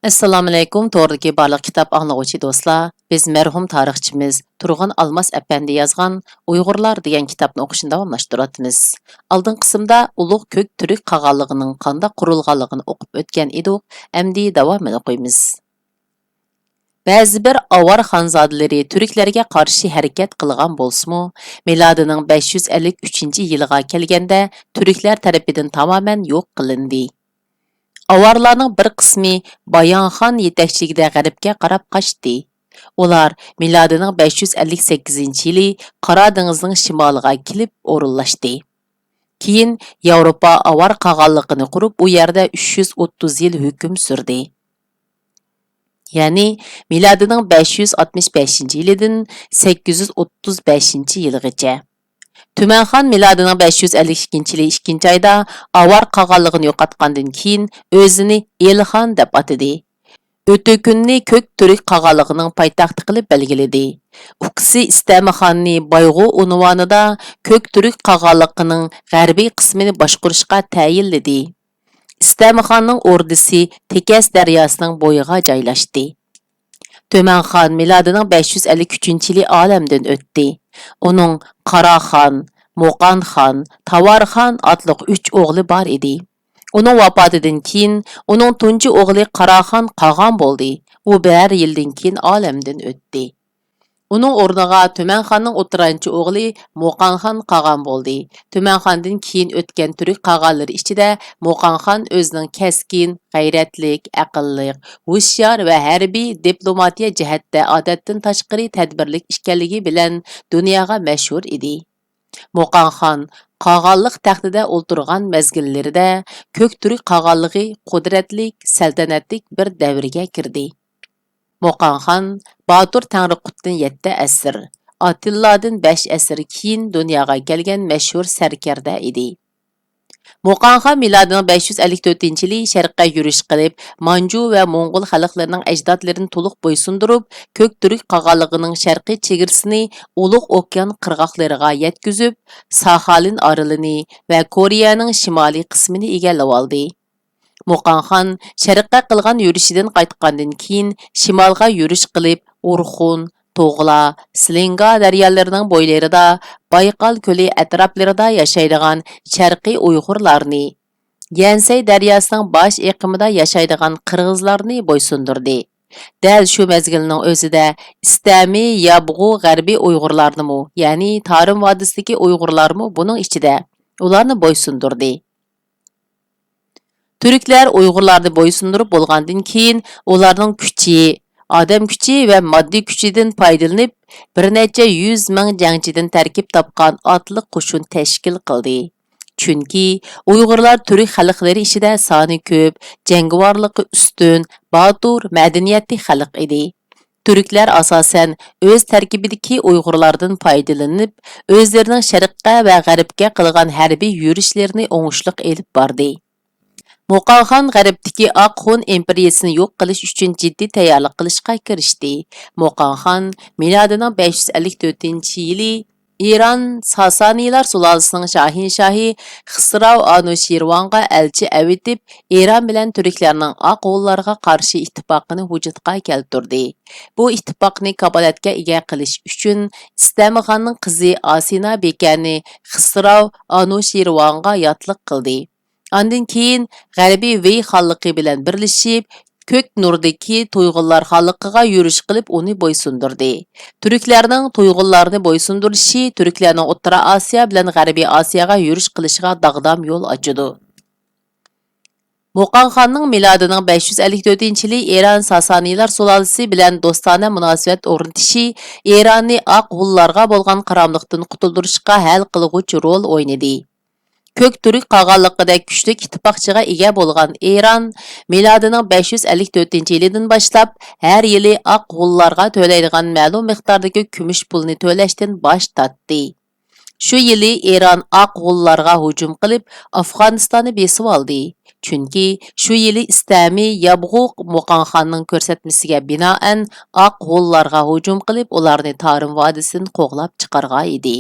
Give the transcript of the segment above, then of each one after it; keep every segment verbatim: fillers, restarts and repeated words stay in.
ئەسسالامۇئەلەيكۇم، توردىكى بارلىق كىتاب ئاڭلىغۇچى دوستلار. بىز مەرھۇم تارىخچىمىز تۇرغۇن ئالماس ئەپەندى يازغان ئۇيغۇرلار دېگەن كىتابنى ئوقۇشنى داۋاملاشتۇرۇۋاتىمىز. ئالدىنقى قىسىمدا ئۇلۇغ كۆك تۈرك قاغانلىقىنىڭ قانداق قۇرۇلغانلىقىنى ئوقۇپ ئۆتكەن ئىدۇق، ئەمدى داۋامىنى ئوقۇيمىز. بەزى بىر ئاۋار خانزادىلىرى تۈركلەرگە قارشى ھەرىكەت قىلغان بولسىمۇ، مىلادىنىڭ بەش يۈز ئەللىك ئۈچىنچى يىلىغا كەلگەندە تۈركلەر تەرىپىدىن تامامەن يوق قىلىندى. ئاۋارلارنىڭ بىر قىسمى بايانخان يېتەكچىلىكىدە غەربكە قاراپ قاچتى. ئۇلار مىلادىنىڭ بەش يۈز ئەللىك سەككىزىنچى يىلى قارا دېڭىزنىڭ شىمالىغا كېلىپ ئورۇنلاشتى. كېيىن ياۋروپا ئاۋار قاغانلىقىنى قۇرۇپ، ئۇ يەردە ئۈچ يۈز ئوتتۇز يىل ھۆكۈم سۈردى. يەنى مىلادىنىڭ بەش يۈز ئاتمىش بەشىنچى يىلىدىن سەككىز يۈز ئوتتۇز بەشىنچى يىلغىچە. تۈمەنخان مىلادىنىڭ بەش يۈز ئەللىك ئىككىنچى يىلى ئىككىنچى ئايدا ئاۋار قاغانلىقىنى يوقاتقاندىن كېيىن، ئۆزىنى ئېلخان دەپ ئاتىدى. ئۆتۈكۈننى كۆك تۈرك قاغانلىقىنىڭ پايتەختى قىلىپ بەلگىلىدى. ئۇكىسى ئىستەمىخاننى بايغۇ ئۇنۋانىدا كۆك تۈرك قاغانلىقىنىڭ غەربىي قىسمىنى باشقۇرۇشقا تەيىنلىدى. ئىستەمىخاننىڭ ئوردىسى تېكەس دەرياسىنىڭ بويىغا جايلاشتى. تۆمەنخان مىلادىنىڭ بەش يۈز ئەللىك ئۈچىنچى يىلى ئالەمدىن ئۆتتى. ئۇنىڭ قاراخان، موقانخان، تاۋارخان ئاتلىق ئۈچ ئوغلى بار ئىدى. ئۇنىڭ ۋاپاتىدىن كېيىن ئۇنىڭ تۇنجى ئوغلى قاراخان قاغان بولدى. ئۇ بىرەر يىلدىن كېيىن ئالەمدىن ئۆتتى. ئۇنىڭ ئورنىغا تۆمەنخاننىڭ ئوتتۇرانچى ئوغلى موقانخان قاغان بولدى. تۆمەنخاندىن كېيىن ئۆتكەن تۈرك قاغانلىرى ئىچىدە موقانخان ئۆزىنىڭ كەسكىن، غەيرەتلىك، ئەقىللىق، ھوشيار ۋە ھەربىي دىپلوماتىيە جەھەتتە ئادەتتىن تاشقىرى تەدبىرلىك ئىكەنلىكى بىلەن دۇنياغا مەشھۇر ئىدى. موقانخان قاغانلىق تەختىدە ئولتۇرغان مەزگىللىرىدە كۆك تۈرك قاغانلىقى قۇدرەتلىك، سەلتەنەتلىك بىر دەۋرگە كىردى. موقانخان باتۇر تەڭرىقۇتتىن يەتتە ئەسىر، ئاتىللادىن بەش ئەسىر كېيىن دۇنياغا كەلگەن مەشھۇر سەركەردە ئىدى. موقانخان مىلادىنىڭ بەش يۈز ئەللىك تۆتىنچى يىلى شەرققە يۈرۈش قىلىپ، مانجۇ ۋە موڭغۇل خەلقلىرىنىڭ ئەجدادلىرىنى تولۇق بويسۇندۇرۇپ، كۆك تۈرك قاغانلىقىنىڭ شەرقىي چېگرىسىنى ئۇلۇغ ئوكيان قىرغاقلىرىغا يەتكۈزۈپ، ساخالىن ئارىلىنى ۋە كورېيەنىڭ شىمالىي قىسمىنى ئىگىلىۋالدى. موقانخان شەرققە قىلغان يۈرۈشىدىن قايتقاندىن كېيىن، شىمالغا يۈرۈش قىلىپ، ئورخۇن، توغلا، سلىنگا دەريالىرىنىڭ بويلىرىدا، بايقال كۆلى ئەتراپلىرىدا ياشايدىغان شەرقىي ئۇيغۇرلارنى، يەنسەي دەرياسىنىڭ باش ئېقىمىدا ياشايدىغان قىرغىزلارنى بويسۇندۇردى. دەل شۇ مەزگىلنىڭ ئۆزىدە ئىستەمى يابغۇ غەربىي ئۇيغۇرلارنىمۇ، يەنى تارىم ۋادىسىدىكى ئۇيغۇرلارمۇ بۇنىڭ ئىچىدە، ئۇلارنى بويسۇندۇردى. تۈركلەر ئۇيغۇرلارنى بويسۇندۇرۇپ بولغاندىن كېيىن، ئۇلارنىڭ كۈچى، ئادەم كۈچى ۋە ماددىي كۈچىدىن پايدىلىنىپ، بىر نەچچە يۈز مىڭ جەڭچىدىن تەركىب تاپقان ئاتلىق قوشۇن تەشكىل قىلدى. چۈنكى ئۇيغۇرلار تۈرك خەلقلىرى ئىچىدە سانى كۆپ، جەڭگىۋارلىقى ئۈستۈن، باتۇر، مەدەنىيەتلىك خەلق ئىدى. تۈركلەر ئاساسەن ئۆز تەركىبىدىكى ئۇيغۇرلاردىن پايدىلىنىپ، ئۆزلىرىنىڭ شەرققە ۋە غەربكە قىلغان ھەربىي يۈرۈشلىرىنى ئوڭۇشلۇق ئېلىپ باردى. موقانخان غەربتىكى ئاق ھون ئىمپېرىيىسىنى يوق قىلىش ئۈچۈن جىددىي تەييارلىق قىلىشقا كىرىشتى. موقانخان مىلادىنىڭ بەش يۈز ئەللىك تۆتىنچى يىلى ئىران ساسانىيلار سۇلالىسىنىڭ شاھىنشاھى خىسراۋ ئانۇشىرۋانغا ئەلچى ئەۋېتىپ، ئىران بىلەن تۈركلەرنىڭ ئاق ھونلارغا قارشى ئىتتىپاقىنى ۋۇجۇدقا كەلتۈردى. بۇ ئىتتىپاقنى كاپالەتكە ئىگە قىلىش ئۈچۈن، ئىستەمىخاننىڭ قىزى ئاسىنا بىكەنى خىسراۋ ئانۇشىرۋانغا ياتلىق قىلدى. ئاندىن كېيىن غەربىي ۋېي خانلىقى بىلەن بىرلىشىپ، كۆك نۇردىكى تۇيغۇنلار خانلىقىغا يۈرۈش قىلىپ، ئۇنى بويسۇندۇردى. تۈركلەرنىڭ تۇيغۇنلارنى بويسۇندۇرۇشى تۈركلەرنىڭ ئوتتۇرا ئاسىيا بىلەن غەربىي ئاسىياغا يۈرۈش قىلىشىغا داغدام يول ئاچىدۇ. موقانخاننىڭ مىلادىنىڭ بەش يۈز ئەللىك تۆتىنچى يىلى ئىران ساسانىيلار سۇلالىسى بىلەن دوستانە مۇناسىۋەت ئورنىتىشى ئىراننى ئاق ھونلارغا بولغان قاراملىقتىن قۇتۇلدۇرۇشقا ھەل قىلغۇچ رول ئوينىدى. كۆك تۈرك قاغانلىقىدەك كۈچلۈك ئىتتىپاقچىغا ئىگە بولغان ئىران مىلادىنىڭ بەش يۈز ئەللىك تۆتىنچى يىلىدىن باشلاپ ھەر يىلى ئاق ھونلارغا تۆلەيدىغان مەلۇم مىقداردىكى كۈمۈش پۇلنى تۆلەشتىن باش تارتتى. شۇ يىلى ئىران ئاق ھونلارغا ھۇجۇم قىلىپ، ئافغانىستاننى بېسىۋالدى. چۈنكى شۇ يىلى ئىستەمى يابغۇ موقانخاننىڭ كۆرسەتمىسىگە بىنائەن ئاق ھونلارغا ھۇجۇم قىلىپ، ئۇلارنى تارىم ۋادىسىدىن قوغلاپ چىقارغان ئىدى.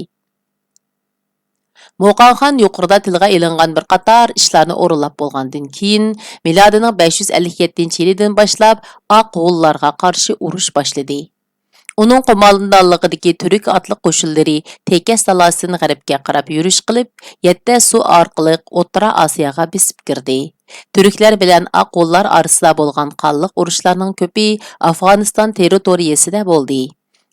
موقاڭخان يۇقىرىدا تىلغا ئېلىنغان بىر قاتار ئىشلارنى ئورۇنلاپ بولغاندىن كېيىن، مىلادىنىڭ بەش يۈز ئەللىك يەتتىنچى يىلىدىن باشلاپ ئاق ھونلارغا قارشى ئۇرۇش باشلىدى. ئۇنىڭ قوماندانلىقىدىكى تۈرك ئاتلىق قوشۇنلىرى تېكەس دالاسىدىن غەربكە قاراپ يۈرۈش قىلىپ، يەتتە سۇ ئارقىلىق ئوتتۇرا ئاسىياغا بېسىپ كىردى. تۈركلەر بىلەن ئاق ھونلار ئارىسىدا بولغان قانلىق ئۇرۇشلارنىڭ كۆپى ئافغانىستان تېررىتورىيىسىدە بولدى.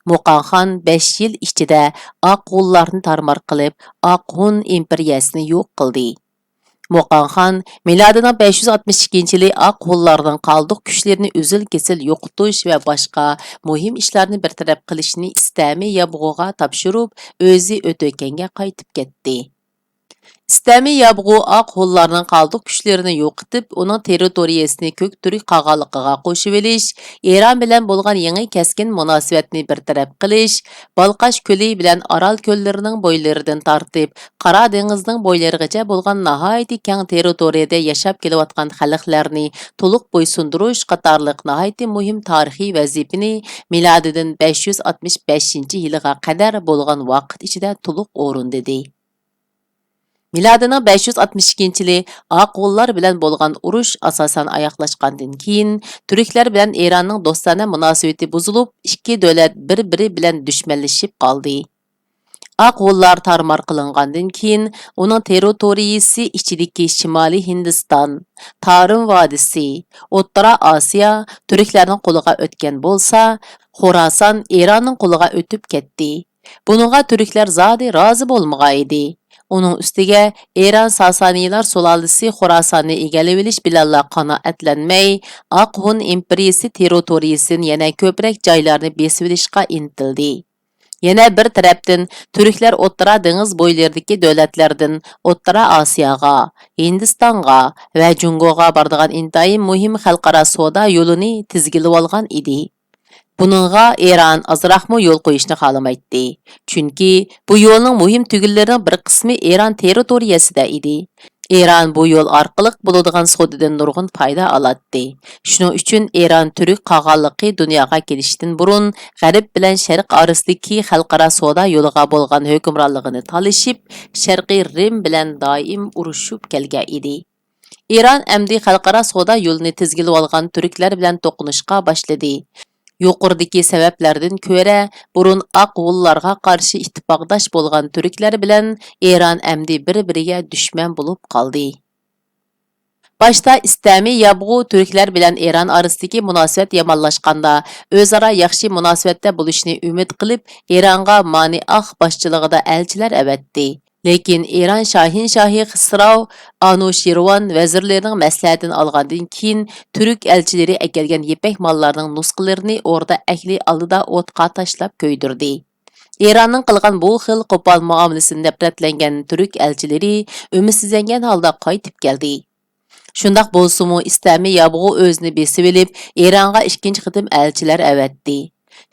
موقاڭخان بەش يىل ئىچىدە ئاق ھونلارنى تارمار قىلىپ، ئاق ھون ئىمپېرىيەسىنى يوق قىلدى. موقاڭخان مىلادىنىڭ بەش يۈز ئاتمىش ئىككىنچى يىلى ئاق ھونلارنىڭ قالدۇق كۈچلىرىنى ئۈزۈل-كېسىل يوقىتىش ۋە باشقا مۇھىم ئىشلارنى بىر تەرەپ قىلىشنى ئىستەمى يابغۇغا تاپشۇرۇپ، ئۆزى ئۆتۆكەنگە قايتىپ كەتتى. ئىستەمى يابغۇ ئاق ھونلارنىڭ قالدۇق كۈچلىرىنى يوقىتىپ، ئۇنىڭ تېررىتورىيەسىنى كۆك تۈرك قاغانلىقىغا قوشۇۋېلىش، ئىران بىلەن بولغان يېڭى كەسكىن مۇناسىۋەتنى بىر تەرەپ قىلىش، بالقاش كۆلى بىلەن ئارال كۆللىرىنىڭ بويلىرىدىن تارتىپ، قارا دېڭىزنىڭ بويلىرىغىچە بولغان ناھايىتى كەڭ تېررىتورىيەدە ياشاپ كېلىۋاتقان خەلقلەرنى تولۇق بويسۇندۇرۇش قاتارلىق ناھايىتى مۇھىم تارىخىي ۋەزىپىنى مىلادىدىن بەش يۈز ئاتمىش بەشىنچى يىلىغا قەدەر بولغان ۋاقىت ئىچىدە تولۇق ئورۇندىدى. مىلادىنىڭ بەش يۈز ئاتمىش ئىككىنچى يىلى ئاق ھونلار بىلەن بولغان ئۇرۇش ئاساسەن ئاياغلاشقاندىن كېيىن، تۈركلەر بىلەن ئىراننىڭ دوستانە مۇناسىۋىتى بۇزۇلۇپ، ئىككى دۆلەت بىر-بىرى بىلەن دۈشمەنلىشىپ قالدى. ئاق ھونلار تارمار قىلىنغاندىن كېيىن، ئۇنىڭ تېررىتورىيىسى ئىچىدىكى شىمالىي ھىندىستان، تارىم ۋادىسى، ئوتتۇرا ئاسىيا تۈركلەرنىڭ قولىغا ئۆتكەن بولسا، خوراسان ئىراننىڭ قولىغا ئۆتۈپ كەتتى. بۇنىڭغا تۈركلەر زادى رازى بولمىغان ئىدى. ئۇنىڭ ئۈستىگە ئىران ساسانىيلار سۇلالىسى خوراساننى ئىگىلىۋېلىش بىلەنلا قانائەتلەنمەي، ئاق ھون ئىمپېرىيىسى تېررىتورىيىسىدىن يەنە كۆپرەك جايلارنى بېسىۋېلىشقا ئىنتىلدى. يەنە بىر تەرەپتىن، تۈركلەر ئوتتۇرا دېڭىز بويلىرىدىكى دۆلەتلەردىن ئوتتۇرا ئاسىياغا، ھىندىستانغا ۋە جۇڭگوغا بارىدىغان ئىنتايىن مۇھىم خەلقئارا سودا يولىنى تىزگىلىۋالغان ئىدى. بۇنىڭغا ئىران ئازراقمۇ يول قويۇشنى خالىمايتتى، چۈنكى بۇ يولنىڭ مۇھىم تۈگۈنلىرىنىڭ بىر قىسمى ئىران تېررىتورىيەسىدە ئىدى. ئىران بۇ يول ئارقىلىق بولىدىغان سودىدىن نۇرغۇن پايدا ئالاتتى. شۇنىڭ ئۈچۈن ئىران تۈرك قاغانلىقى دۇنياغا كېلىشتىن بۇرۇن، غەرب بىلەن شەرق ئارىسىدىكى خەلقئارا سودا يولىغا بولغان ھۆكۈمرانلىقىنى تالىشىپ، شەرقىي رىم بىلەن دائىم ئۇرۇشۇپ كەلگەن ئىدى. ئىران ئەمدى خەلقئارا سودا يولىنى تىزگىلىۋالغان تۈركلەر بىلەن توقۇنۇشقا باشلىدى. يۇقىرىدىكى سەۋەبلەردىن كۆرە، بۇرۇن ئاق ھونلارغا قارشى ئىتتىپاقداش بولغان تۈركلەر بىلەن ئىران ئەمدى بىر-بىرىگە دۈشمەن بولۇپ قالدى. باشتا ئىستەمى يابغۇ تۈركلەر بىلەن ئىران ئارىسىدىكى مۇناسىۋەت يامانلاشقاندا، ئۆزئارا ياخشى مۇناسىۋەتتە بولۇشنى ئۈمىد قىلىپ، ئىرانغا مانى ئاخ باشچىلىقىدا ئەلچىلەر ئەۋەتتى. لېكىن ئىران شاھىنشاھى خىسراۋ ئانۇشىرۋان ۋەزىرلىرىنىڭ مەسلىھەتىنى ئالغاندىن كېيىن، تۈرك ئەلچىلىرى ئەكەلگەن يىپەك ماللارنىڭ نۇسخىلىرىنى ئوردا ئەھلى ئالدىدا ئوتقا تاشلاپ كۆيدۈردى. ئىراننىڭ قىلغان بۇ خىل قوپال مۇئامىلىسىدىن نەپرەتلەنگەن تۈرك ئەلچىلىرى ئۈمىدسىزلەنگەن ھالدا قايتىپ كەلدى. شۇنداق بولسىمۇ، ئىستەمى يابغۇ ئۆزىنى بېسىۋېلىپ، ئىرانغا ئىككىنچى قېتىم ئەلچىلەر ئەۋەتتى.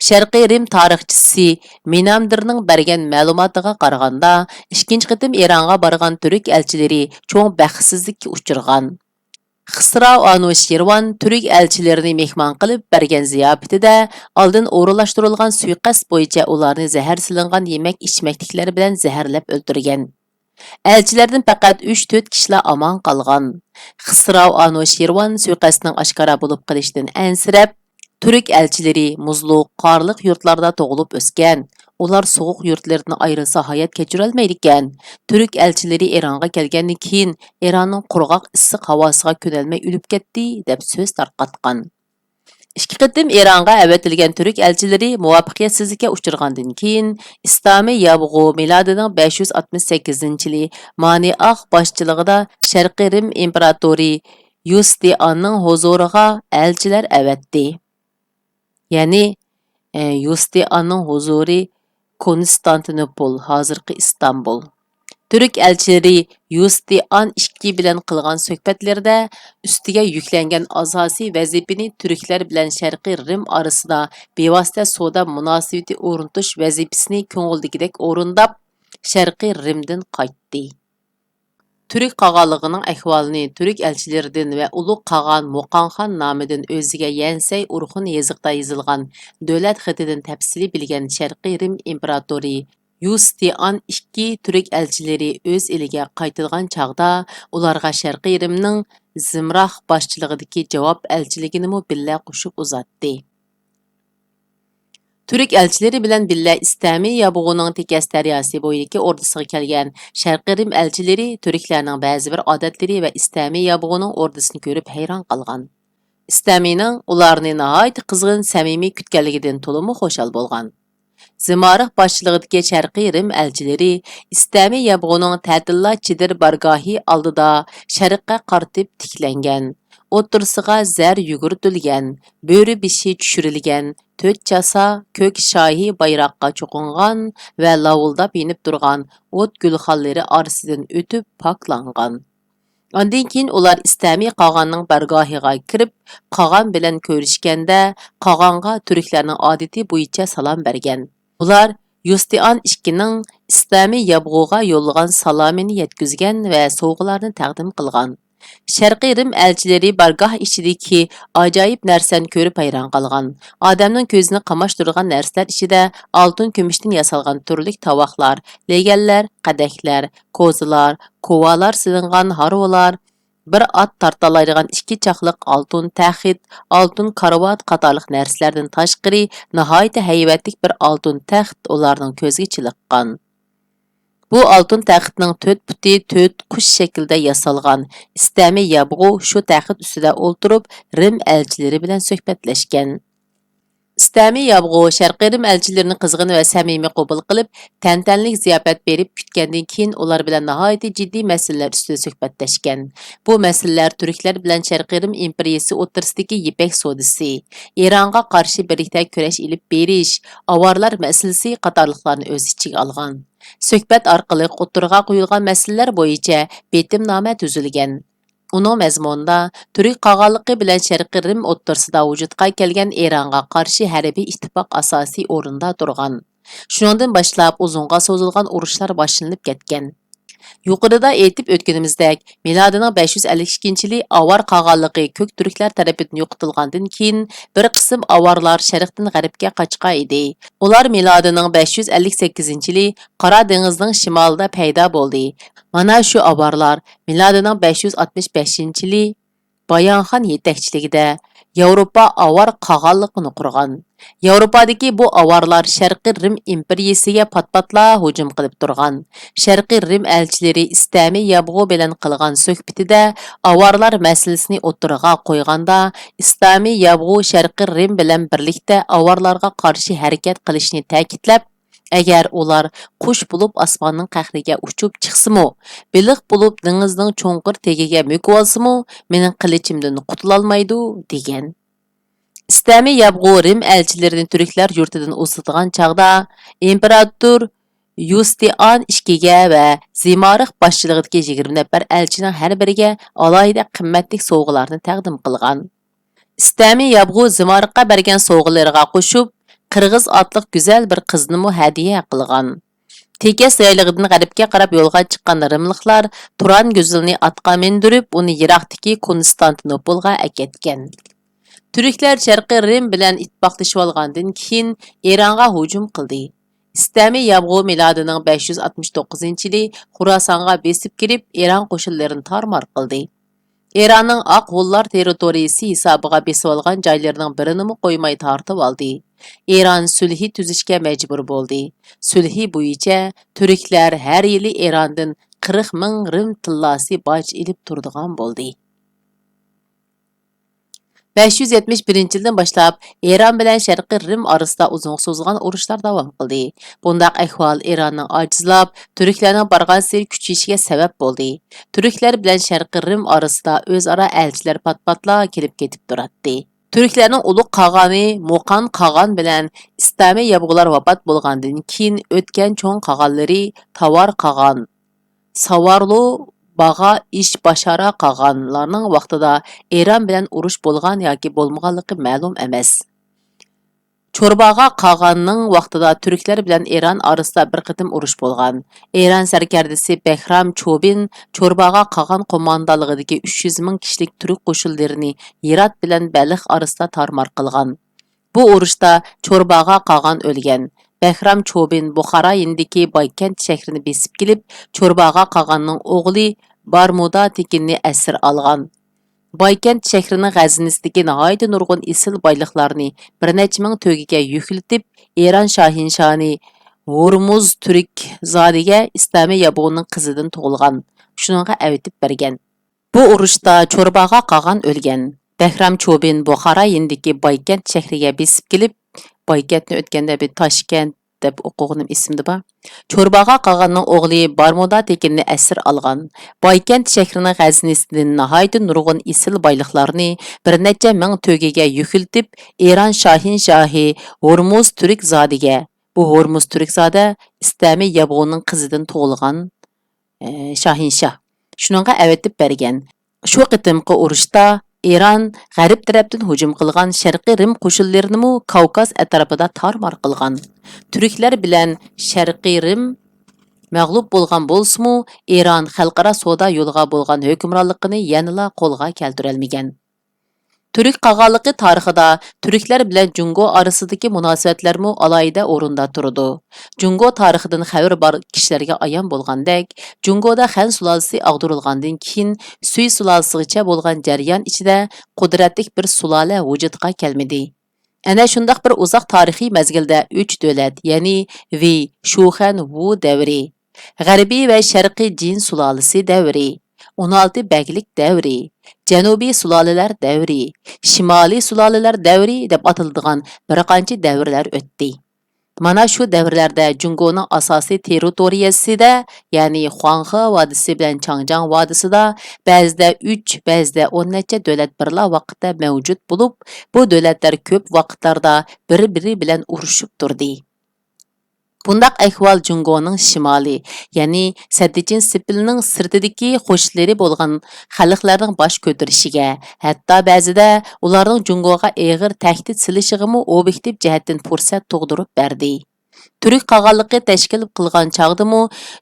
شەرقىي رىم تارىخچىسى مىنامدىرنىڭ بەرگەن مەلۇماتىغا قارىغاندا، ئىككىنچى قېتىم ئىرانغا بارغان تۈرك ئەلچىلىرى چوڭ بەختسىزلىككە ئۇچرىغان. خىسراۋ ئانۇشىرۋان تۈرك ئەلچىلىرىنى مېھمان قىلىپ بەرگەن زىياپىتىدە ئالدىن ئورۇنلاشتۇرۇلغان سۇيىقەست بويىچە ئۇلارنى زەھەر سېلىنغان يېمەك-ئىچمەكلىكلەر بىلەن زەھەرلەپ ئۆلتۈرگەن. ئەلچىلەردىن پەقەت ئۈچ-تۆت كىشىلا ئامان قالغان. خىسراۋ ئانۇشىرۋان سۇيىقەستنىڭ ئاشكارا بولۇپ قېلىشىدىن ئەنسىرەپ، تۈرك ئەلچىلىرى مۇزلۇق، قارلىق يۇرتلاردا تۇغۇلۇپ ئۆسكەن. ئۇلار سوغۇق يۇرتلىرىدىن ئايرىلسا ھايات كەچۈرەلمەيدىكەن. تۈرك ئەلچىلىرى ئىرانغا كەلگەندىن كېيىن، ئىراننىڭ قۇرغاق ئىسسىق ھاۋاسىغا كۆنەلمەي ئۆلۈپ كەتتى، دەپ سۆز تارقاتقان. ئىككى قېتىم ئىرانغا ئەۋەتىلگەن تۈرك ئەلچىلىرى مۇۋەپپەقىيەتسىزلىككە ئۇچرىغاندىن كېيىن، ئىستامى يابغۇ مىلادىنىڭ بەش يۈز ئاتمىش سەككىزىنچى يىلى مانى ئاخ باشچىلىقىدا شەرقىي رىم ئىمپېراتورى يۇستىئاننىڭ ھۇزۇرىغا ئەلچىلەر ئەۋەتتى. يەنى، ئە، يۇستىئاننىڭ ھۇزۇرى كونستانتىنوپول، ھازىرقى ئىستانبۇل. تۈرك ئەلچىلىرى يۇستىئان ئىككى بىلەن قىلغان سۆھبەتلىرىدە ئۈستىگە يۈكلەنگەن ئاساسىي ۋەزىپىنى تۈركلەر بىلەن شەرقىي رىم ئارىسىدا بىۋاسىتە سودا مۇناسىۋىتى ئورنىتىش ۋەزىپىسىنى كۆڭۈلدىكىدەك ئورۇنداپ، شەرقىي رىمدىن قايتتى. تۈرك قاغانلىقىنىڭ ئەھۋالىنى تۈرك ئەلچىلىرىدىن ۋە ئۇلۇغ قاغان موقاڭخان نامىدىن ئۆزىگە يەنسەي ئورخۇن يېزىقىدا يېزىلغان دۆلەت خېتىدىن تەپسىلىي بىلگەن شەرقىي رىم ئىمپېراتورى يۇستىئان ئىككى تۈرك ئەلچىلىرى ئۆز ئېلىگە قايتىدىغان چاغدا، ئۇلارغا شەرقىي رىمنىڭ زىمراخ باشچىلىقىدىكى جاۋاب ئەلچىلىكىنىمۇ بىللە قوشۇپ ئۇزاتتى. تۈرك ئەلچىلىرى بىلەن بىللە ئىستەمى يابغۇنىڭ تېكەس دەرياسى بويىدىكى ئوردىسىغا كەلگەن شەرقىي رىم ئەلچىلىرى تۈركلەرنىڭ بەزى بىر ئادەتلىرى ۋە ئىستەمى يابغۇنىڭ ئوردىسىنى كۆرۈپ ھەيران قالغان. ئىستەمىنىڭ ئۇلارنى ناھايىتى قىزغىن، سەمىمىي كۈتكەنلىكىدىن تولىمۇ خۇشال بولغان. زىمارىخ باشچىلىقىدىكى شەرقىي رىم ئەلچىلىرى ئىستەمى يابغۇنىڭ تەتىللا چېدىر بارگاھى ئالدىدا شەرققە قارىتىپ تىكلەنگەن، ئوتتۇرىسىغا زەر يۈگۈرتۈلگەن، بۆرە بېشى چۈشۈرۈلگەن، تۆت چاسا كۆك شاھى بايراققا چوقۇنغان ۋە لاۋۇلداپ يېنىپ تۇرغان ئوت گۈلخانلىرى ئارىسىدىن ئۆتۈپ پاكلانغان. ئاندىن كېيىن ئۇلار ئىستەمى قاغاننىڭ بارگاھىغا كىرىپ، قاغان بىلەن كۆرۈشكەندە، قاغانغا تۈركلەرنىڭ ئادىتى بويىچە سالام بەرگەن. ئۇلار يۇستىئان ئىككىنىڭ ئىستەمى يابغۇغا يوللىغان سالامىنى يەتكۈزگەن ۋە سوۋغىلارنى تەقدىم قىلغان. شەرقىي رىم ئەلچىلىرى بارگاھ ئىچىدىكى ئاجايىپ نەرسىلەرنى كۆرۈپ ھەيران قالغان. ئادەمنىڭ كۆزىنى قاماشتۇرىدىغان نەرسىلەر ئىچىدە ئالتۇن، كۈمۈشتىن ياسالغان تۈرلۈك تاۋاقلار، لېگەنلەر، قەدەھلەر، كوزىلار، كوۋالار سېلىنغان ھارۋىلار، بىر ئات تارتالايدىغان ئىككى چاقلىق ئالتۇن تەخت، ئالتۇن كارىۋات قاتارلىق نەرسىلەردىن تاشقىرى، ناھايىتى ھەيۋەتلىك بىر ئالتۇن تەخت ئۇلارنىڭ كۆزىگە چېلىققان. بۇ ئالتۇن تەختنىڭ تۆت پۇتى تۆت قۇش شەكلىدە ياسالغان. ئىستەمى يابغۇ شۇ تەخت ئۈستىدە ئولتۇرۇپ، رىم ئەلچىلىرى بىلەن سۆھبەتلەشكەن. ئىستەمى يابغۇ شەرقىي رىم ئەلچىلىرىنى قىزغىن ۋە سەمىمىي قوبۇل قىلىپ، تەنتەنىلىك زىياپەت بېرىپ كۈتكەندىن كېيىن، ئۇلار بىلەن ناھايىتى جىددىي مەسىلىلەر ئۈستىدە سۆھبەتلەشكەن. بۇ مەسىلىلەر تۈركلەر بىلەن شەرقىي رىم ئىمپېرىيىسى ئوتتۇرىسىدىكى يىپەك سودىسى، ئىرانغا قارشى بىرلىكتە كۈرەش ئېلىپ بېرىش، ئاۋارلار مەسىلىسى قاتارلىقلارنى ئۆز ئىچىگە ئالغان. سۆھبەت ئارقىلىق ئوتتۇرىغا قويۇلغان مەسىلىلەر بويىچە بېتىمنامە تۈزۈلگەن. ئۇنىڭ مەزمۇنىدا تۈرك قاغانلىقى بىلەن شەرقىي رىم ئوتتۇرىسىدا ۋۇجۇدقا كەلگەن ئىرانغا قارشى ھەربىي ئىتتىپاق ئاساسىي ئورۇندا تۇرغان. شۇنىڭدىن باشلاپ ئۇزۇنغا سوزۇلغان ئۇرۇشلار باشلىنىپ كەتكەن. يۇقىرىدا ئېيتىپ ئۆتكىنىمىزدەك، مىلادىنىڭ بەش يۈز ئەللىك ئىككىنچى يىلى ئاۋار قاغانلىقى كۆك تۈركلەر تەرىپىدىن يوقىتىلغاندىن كېيىن، بىر قىسىم ئاۋارلار شەرقتىن غەربكە قاچقان ئىدى. ئۇلار مىلادىنىڭ بەش يۈز ئەللىك سەككىزىنچى يىلى قارا دېڭىزنىڭ شىمالىدا پەيدا بولدى. مانا شۇ ئاۋارلار مىلادىنىڭ بەش يۈز ئاتمىش بەشىنچى يىلى بايانخان يېتەكچىلىكىدە ياۋروپا ئاۋار قاغانلىقىنى قۇرغان. ياۋروپادىكى بۇ ئاۋارلار شەرقىي رىم ئىمپېرىيىسىگە پات-پاتلا ھۇجۇم قىلىپ تۇرغان. شەرقىي رىم ئەلچىلىرى ئىستەمى يابغۇ بىلەن قىلغان سۆھبىتىدە ئاۋارلار مەسىلىسىنى ئوتتۇرىغا قويغاندا، ئىستەمى يابغۇ شەرقىي رىم بىلەن بىرلىكتە ئاۋارلارغا قارشى ھەرىكەت قىلىشنى تەكىتلەپ، ئەگەر ئۇلار قۇش بولۇپ ئاسماننىڭ قەھرىگە ئۇچۇپ چىقسىمۇ، بېلىق بولۇپ دېڭىزنىڭ چوڭقۇر تېگىگە مۆكۈۋالسىمۇ، مېنىڭ قىلىچىمدىن قۇتۇلالمايدۇ، دېگەن. ئىستەمى يابغۇ رىم ئەلچىلىرىنى تۈركلەر يۇرتىدىن ئۇزىتىدىغان چاغدا، ئىمپېراتور يۇستىئان ئىككىگە ۋە زىمارىخ باشچىلىقىدىكى يىگىرمە نەپەر ئەلچىنىڭ ھەر بىرىگە ئالاھىدە قىممەتلىك سوۋغىلارنى تەقدىم قىلغان. ئىستەمى يابغۇ زىمارىخقا بەرگەن سوۋغىلىرىغا قوشۇپ، قىرغىز ئاتلىق گۈزەل بىر قىزنىمۇ ھەدىيە قىلغان. تېكەس يايلىقىدىن غەربكە قاراپ يولغا چىققان رىملىقلار تۇران گۈزىلنى ئاتقا مىندۈرۈپ، ئۇنى يىراقتىكى كونستانتىنوپولغا ئەكەتكەن. تۈركلەر شەرقىي رىم بىلەن ئىتتىپاقلىشىۋالغاندىن كېيىن، ئىرانغا ھۇجۇم قىلدى. ئىستەمى يابغۇ مىلادىنىڭ بەش يۈز ئاتمىش توققۇزىنچى يىلى خوراسانغا بېسىپ كىرىپ، ئىران قوشۇنلىرىنى تارمار قىلدى. ئىراننىڭ ئاق ھونلار تېررىتورىيىسى ھېسابىغا بېسىۋالغان جايلىرىنىڭ بىرىنىمۇ قويماي تارتىۋالدى. ئىران سۈلھى تۈزۈشكە مەجبۇر بولدى. سۈلھى بويىچە تۈركلەر ھەر يىلى ئىراندىن قىرىق مىڭ رىم تىللاسى باج ئېلىپ تۇرىدىغان بولدى. بەش يۈز يەتمىش بىرىنچى يىلدىن باشلاپ ئىران بىلەن شەرقىي رىم ئارىسىدا ئۇزۇنغا سوزۇلغان ئۇرۇشلار داۋام قىلدى. بۇنداق ئەھۋال ئىراننىڭ ئاجىزلاپ، تۈركلەرنىڭ بارغانسېرى كۈچىيىشىگە سەۋەب بولدى. تۈركلەر بىلەن شەرقىي رىم ئارىسىدا ئۆزئارا ئەلچىلەر پات-پاتلا كېلىپ كېتىپ تۇراتتى. تۈركلەرنىڭ ئۇلۇغ قاغانى موقان قاغان بىلەن ئىستەمى يابغۇلار ۋاپات بولغاندىن كېيىن ئۆتكەن چوڭ قاغانلىرى تاۋار قاغان، ساۋارلۇ باغا ئىش باشارا قاغانلارنىڭ ۋاقتىدا ئىران بىلەن ئۇرۇش بولغان ياكى بولمىغانلىقى مەلۇم ئەمەس. چورباغا قاغاننىڭ ۋاقتىدا تۈركلەر بىلەن ئىران ئارىسىدا بىر قېتىم ئۇرۇش بولغان. ئىران سەركەردىسى بەھرام چوبىن چورباغا قاغان قوماندانلىقىدىكى ئۈچ يۈز مىڭ كىشىلىك تۈرك قوشۇنلىرىنى ھىرات بىلەن بەلخ ئارىسىدا تارمار قىلغان. بۇ ئۇرۇشتا چورباغا قاغان ئۆلگەن. بەھرام چوبىن بۇخارا يېنىدىكى بايكەنت شەھىرىنى بېسىپ كېلىپ، چورباغا قاغاننىڭ ئوغلى بارمۇدا تېكىننى ئەسىر ئالغان. بايكەنت شەھىرىنىڭ خەزىنىسىدىكى ناھايىتى نۇرغۇن ئېسىل بايلىقلارنى بىر نەچچە مىڭ تۆگىگە يۈكلىتىپ، ئىران شاھىنشاھى ھورمۇز تۈركزادىگە ئىستامى يابغۇنىڭ قىزىدىن تۇغۇلغان، شۇنىڭغا ئەۋېتىپ بەرگەن. بۇ ئۇرۇشتا چورباغا قاغان ئۆلگەن. بەھرام چوبىن بۇخارا يېنىدىكى بايكەنت شەھىرىگە بېسىپ كېلىپ، بايكەنتنى ئۆتكەندە بىر تاشكەنت دەپ ئوقۇغىنىم ئېسىمدە بار. چورباغا قاغاننىڭ ئوغلى بارمۇدا تېكىننى ئەسىر ئالغان. بايكەنت شەھىرىنىڭ خەزىنىسىدىن ناھايىتى نۇرغۇن ئېسىل بايلىقلارنى بىر نەچچە مىڭ تۆگىگە يۈكلىتىپ، ئىران شاھىنشاھى ھورمۇز تۈركزادىگە، بۇ ھورمۇز تۈركزادە ئىستامى يابغۇنىڭ قىزىدىن تۇغۇلغان، ئى، شاھىنشاھ، شۇنىڭغا ئەۋېتىپ بەرگەن. شۇ قېتىمقى ئۇرۇشتا ئىران غەرب تەرەپتىن ھۇجۇم قىلغان شەرقىي رىم قوشۇنلىرىنىمۇ كاۋكاز ئەتراپىدا تارمار قىلغان. تۈركلەر بىلەن شەرقىي رىم مەغلۇپ بولغان بولسىمۇ، ئىران خەلقئارا سودا يولىغا بولغان ھۆكۈمرانلىقىنى يەنىلا قولغا كەلتۈرەلمىگەن. تۈرك قاغانلىقى تارىخىدا تۈركلەر بىلەن جۇڭگو ئارىسىدىكى مۇناسىۋەتلەرمۇ ئالاھىدە ئورۇندا تۇرىدۇ. جۇڭگو تارىخىدىن خەۋىرى بار كىشىلەرگە ئايان بولغاندەك، جۇڭگودا خەن سۇلالىسى ئاغدۇرۇلغاندىن كېيىن، سۈي سۇلالىسىغىچە بولغان جەريان ئىچىدە قۇدرەتلىك بىر سۇلالە ۋۇجۇدقا كەلمىدى. ئەنە شۇنداق بىر ئۇزاق تارىخىي مەزگىلدە ئۈچ دۆلەت، يەنى ۋېي، شۇخەن، ۋۇ دەۋرى، غەربىي ۋە شەرقىي جىن سۇلالىسى دەۋرى، ئون ئالتە بەگلىك دەۋرى، جەنۇبىي سۇلالىلەر دەۋرى، شىمالىي سۇلالىلەر دەۋرى دەپ ئاتىلىدىغان بىر قانچە دەۋرلەر ئۆتتى. مانا شۇ دەۋرلەردە جۇڭگونىڭ ئاساسىي تېررىتورىيەسىدە، يەنى خۇاڭخې ۋادىسى بىلەن چاڭجياڭ ۋادىسىدا بەزىدە ئۈچ، بەزىدە ئون نەچچە دۆلەت بىرلا ۋاقىتتا مەۋجۇت بولۇپ، بۇ دۆلەتلەر كۆپ ۋاقىتلاردا بىر-بىرى بىلەن ئۇرۇشۇپ تۇردى. بۇنداق ئەھۋال جۇڭگونىڭ شىمالى، يەنى سەددىچىن سېپىلنىڭ سىرتىدىكى قوشۇنلىرى بولغان خەلقلەرنىڭ باش كۆتۈرۈشىگە، ھەتتا بەزىدە ئۇلارنىڭ جۇڭگوغا ئېغىر تەھدىت سېلىشىغىمۇ ئوبيېكتىپ جەھەتتىن پۇرسەت تۇغدۇرۇپ بەردى. تۈرك قاغانلىقى تەشكىل قىلغان چاغدىمۇ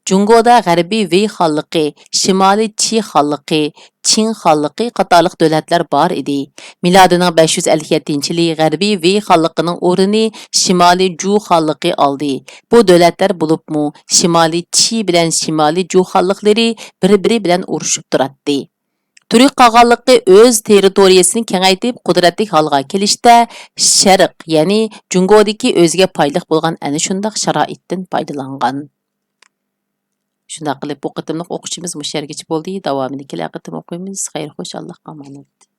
جۇڭگودا غەربىي ۋېي خانلىقى، شىمالىي چى خانلىقى، چىڭ خانلىقى قاتارلىق دۆلەتلەر بار ئىدى. مىلادىنىڭ بەش يۈز ئەللىك يەتتىنچى يىلى غەربىي ۋېي خانلىقىنىڭ ئورنىنى شىمالىي جۇ خانلىقى ئالدى. بۇ دۆلەتلەر بولۇپمۇ شىمالىي چى بىلەن شىمالىي جۇ خانلىقلىرى بىر-بىرى بىلەن ئۇرۇشۇپ تۇراتتى. تۈرك قاغانلىقى ئۆز تېررىتورىيەسىنى كېڭەيتىپ، قۇدرەتلىك ھالغا كېلىشتە شەرق، يەنى جۇڭگودىكى ئۆزىگە پايدىلىق بولغان ئەنە شۇنداق شارائىتتىن پايدىلانغان. شۇنداق قىلىپ، بۇ قېتىملىق ئوقۇشىمىز مۇشۇ يەرگىچە بولدى. داۋامىنى كېلەر قېتىم ئوقۇيمىز. خەير، خوش، ئاللاھقا ئامانەت.